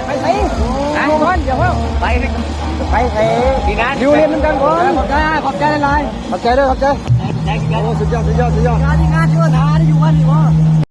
ໄປໃສ? ໄປກ່ອນ ດຽວເຮົາ ໄປ ໄປໃສ? ດີນະ ຢູ່ຫຼິ້ນນຳກັນກ່ອນ. ຂອບໃຈ ຂອບໃຈຫຼາຍໆ. ຂອບໃຈເດີ ຂອບໃຈ. ໂອ້ ສຸດຍອດ ສຸດຍອດ ສຸດຍອດ. ງານ ງານ ຢູ່ ຫາ ຢູ່ວັນນີ້ບໍ່?